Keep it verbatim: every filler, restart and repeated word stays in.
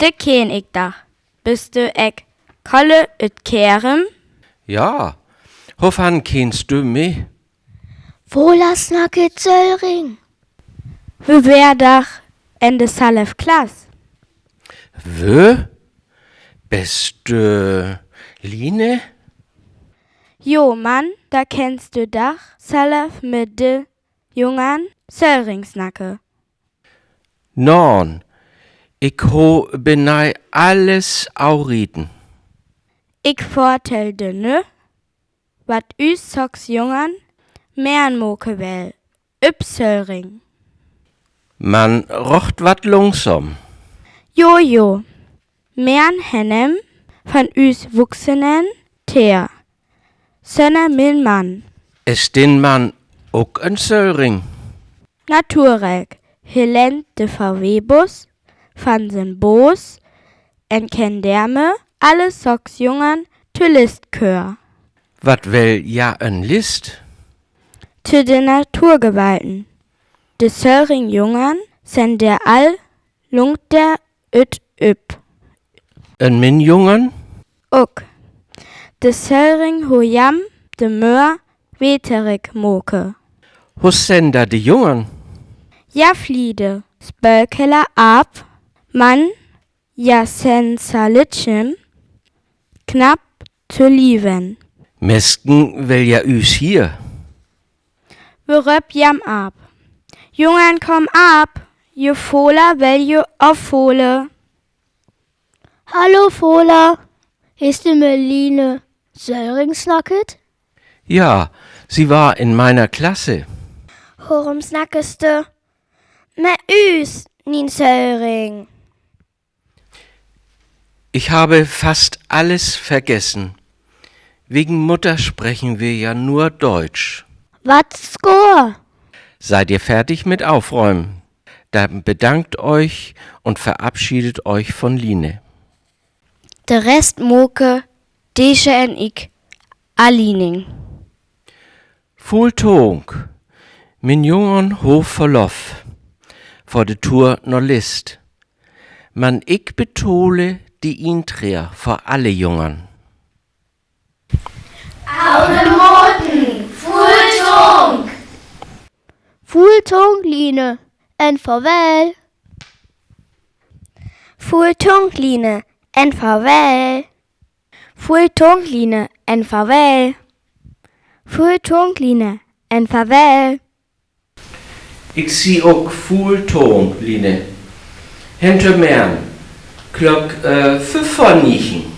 Dë kän ik dach. Büst dë ek Kolle ut Käärem? Ja, wovun kännst dë mi? Fola snakket Söllring. Wi wia dach en de sälf Klass. Wä? Büst dë Line? Jo, Mann, dë känst dach sälf met de Jungen Söllring snacke. Nä, ik hab benei alles avreden. Ik vertell dë nö, wat üs saks Jungen män make well, op Söllring. Mann, rocht wat langsam. Jo, jo. Män hänn em von üs Wuxenen teer. Sönner mien Mann. Es dien Mann ok en Söllring? Naturlek, he lent de V W-Bus von sien Bos un kann dermed alle saks Jungen to List köre. Wat well ja en List? To de Naturgewalten. De Söllring Jungen sent der all lungter ut üp. Un mien Jungen? Ok. De Söllring hot jam de Möhr weterik make. Wo sent da de Jungen? Ja, fliedig, spökele af, Mann, ja, sent salitschem, knapp to liewen. Mesken well ja üs hier. Wi röp jam af. Jungen, kom af, jo Fola well jo ofhole. Hallo Fola, hest du met Line Söllring snakket? Ja, sie war in meiner Klasse. Woröm snackes du met üs nit Söllring? Ich habe fast alles vergessen. Wegen Mutter sprechen wir ja nur Deutsch. Wat skor? Seid ihr fertig mit Aufräumen? Dann bedankt euch und verabschiedet euch von Line. De Rest make Deesje un ik allieng. Vuul Taank. Mien Jungen hoffe Verlof för de Tour nor List. Mann, ik betole de Intreë för alle Jungen. Audemorten, vuul Taank. Vuul Taank, Line, un farwäl. Vuul Taank, Line, un farwäl. Vuul Taank, Line, un farwäl. Vuul Taank, Line, un farwäl. Ik zie ok vuul Taank, Line. Hen to merren, Klock, äh, fünf vör niegen.